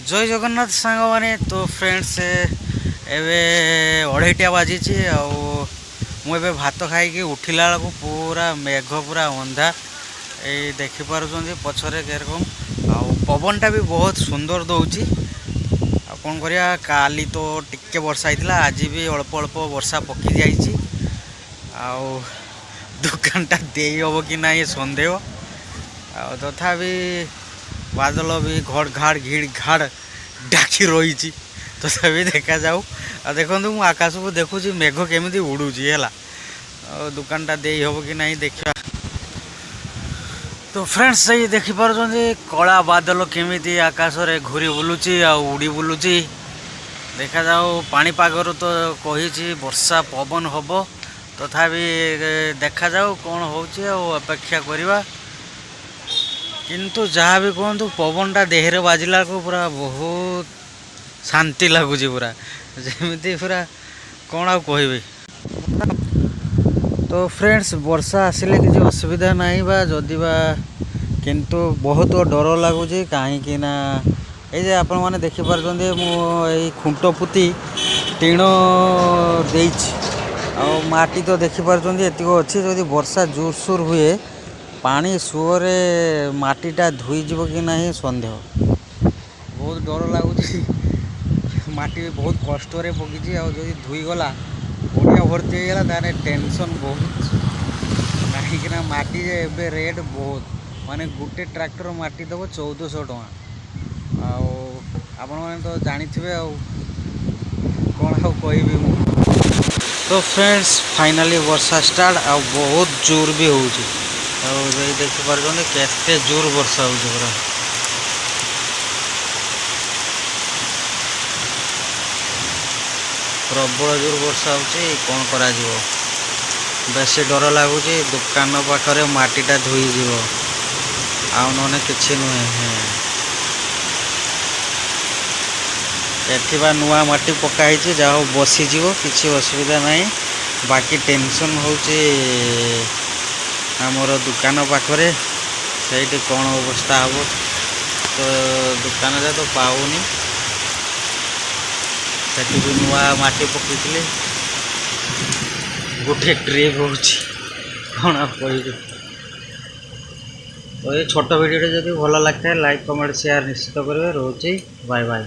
ଜୟ ଜଗନ୍ନାଥ ସାଙ୍ଗମାନେ। ତ ଫ୍ରେଣ୍ଡସ୍, ଏବେ 2:30ଟା ବାଜିଛି ଆଉ ମୁଁ ଏବେ ଭାତ ଖାଇକି ଉଠିଲା ବେଳକୁ ପୁରା ମେଘ, ପୁରା ଅନ୍ଧାର। ଏଇ ଦେଖିପାରୁଛନ୍ତି ପଛରେ କିରକମ, ଆଉ ପବନଟା ବି ବହୁତ ସୁନ୍ଦର ଦେଉଛି। ଆଉ କ'ଣ କରିବା? କାଲି ତ ଟିକେ ବର୍ଷା ହେଇଥିଲା, ଆଜି ବି ଅଳ୍ପ ଅଳ୍ପ ବର୍ଷା ପକେଇ ଯାଇଛି। ଆଉ ଦୋକାନଟା ଦେଇ ହେବ କି ନାହିଁ ସନ୍ଦେହ। ଆଉ ତଥାପି ବାଦଲ ବି ଘଡ଼ ଘାଡ଼ ଘିଡ଼ ଘାଡ଼ ଡାକି ରହିଛି। ତଥାପି ଦେଖାଯାଉ। ଆଉ ଦେଖନ୍ତୁ, ମୁଁ ଆକାଶକୁ ଦେଖୁଛି, ମେଘ କେମିତି ଉଡ଼ୁଛି ହେଲା। ଆଉ ଦୋକାନଟା ଦେଇ ହେବ କି ନାହିଁ ଦେଖିବା। ତ ଫ୍ରେଣ୍ଡସ୍, ସେଇ ଦେଖିପାରୁଛନ୍ତି କଳା ବାଦଲ କେମିତି ଆକାଶରେ ଘୁରି ବୁଲୁଛି ଆଉ ଉଡ଼ି ବୁଲୁଛି। ଦେଖାଯାଉ। ପାଣିପାଗରୁ ତ କହିଛି ବର୍ଷା ପବନ ହେବ। ତଥାପି ଦେଖାଯାଉ କ'ଣ ହେଉଛି, ଆଉ ଅପେକ୍ଷା କରିବା। କିନ୍ତୁ ଯାହା ବି କୁହନ୍ତୁ, ପବନଟା ଦେହରେ ବାଜିଲା ବେଳକୁ ପୁରା ବହୁତ ଶାନ୍ତି ଲାଗୁଛି, ପୁରା ଯେମିତି ପୁରା କ'ଣ ଆଉ କହିବି। ତ ଫ୍ରେଣ୍ଡସ୍, ବର୍ଷା ଆସିଲେ କିଛି ଅସୁବିଧା ନାହିଁ ବା ଯଦି ବା, କିନ୍ତୁ ବହୁତ ଡର ଲାଗୁଛି। କାହିଁକି ନା ଏଇ ଯେ ଆପଣମାନେ ଦେଖିପାରୁଛନ୍ତି, ମୁଁ ଏଇ ଖୁଣ୍ଟ ପୋତି ଟିଣ ଦେଇଛି ଆଉ ମାଟି ତ ଦେଖିପାରୁଛନ୍ତି ଏତିକି ଅଛି। ଯଦି ବର୍ଷା ଜୋରସୋର ହୁଏ, ପାଣି ସୁଅରେ ମାଟିଟା ଧୋଇଯିବ କି ନାହିଁ ସନ୍ଦେହ। ବହୁତ ଡର ଲାଗୁଛି। ମାଟି ବି ବହୁତ କଷ୍ଟରେ ପକିଛି, ଆଉ ଯଦି ଧୋଇଗଲା, ପଡ଼ିଆ ଭର୍ତ୍ତି ହେଇଗଲା, ତାହେଲେ ଟେନସନ୍ ବହୁତ। କାହିଁକିନା ମାଟି ଯେ ଏବେ ରେଟ୍ ବହୁତ, ମାନେ ଗୋଟେ ଟ୍ରାକ୍ଟର ମାଟି ଦେବ 1400 ଟଙ୍କା। ଆଉ ଆପଣମାନେ ତ ଜାଣିଥିବେ, ଆଉ କ'ଣ ଆଉ କହିବି ମୁଁ। ତ ଫ୍ରେଣ୍ଡସ୍, ଫାଇନାଲି ବର୍ଷା ଷ୍ଟାର୍ଟ, ଆଉ ବହୁତ ଜୋର ବି ହେଉଛି। ଆଉ ଏଇ ଦେଖିପାରୁଛନ୍ତି କେତେ ଜୋର ବର୍ଷା ହେଉଛି ପୁରା। ପ୍ରବଳ ଜୋର ବର୍ଷା ହେଉଛି। କ'ଣ କରାଯିବ? ବେଶୀ ଡର ଲାଗୁଛି, ଦୋକାନ ପାଖରେ ମାଟିଟା ଧୋଇଯିବ, ଆଉ ନହେଲେ କିଛି ନୁହେଁ। ହେଁ, ଏଠି ବା ନୂଆ ମାଟି ପକା ହେଇଛି, ଯାହା ହଉ ବସିଯିବ, କିଛି ଅସୁବିଧା ନାହିଁ। ବାକି ଟେନସନ୍ ହେଉଛି ଆମର ଦୋକାନ ପାଖରେ, ସେଇଠି କ'ଣ ଅବସ୍ଥା ହେବ। ତ ଦୋକାନରେ ତ ପାଉନି, ସେଠି ବି ନୂଆ ମାଟି ପକେଇଥିଲି। ଗୋଟେ ଟ୍ରିପ୍ ହେଉଛି, କ'ଣ ଆଉ କହିବି। ତ ଏଇ ଛୋଟ ଭିଡ଼ିଓଟି ଯଦି ଭଲ ଲାଗିଥାଏ, ଲାଇକ୍, କମେଣ୍ଟ, ସେୟାର ନିଶ୍ଚିତ କରିବେ। ରହୁଛି, ବାଏ ବାଏ।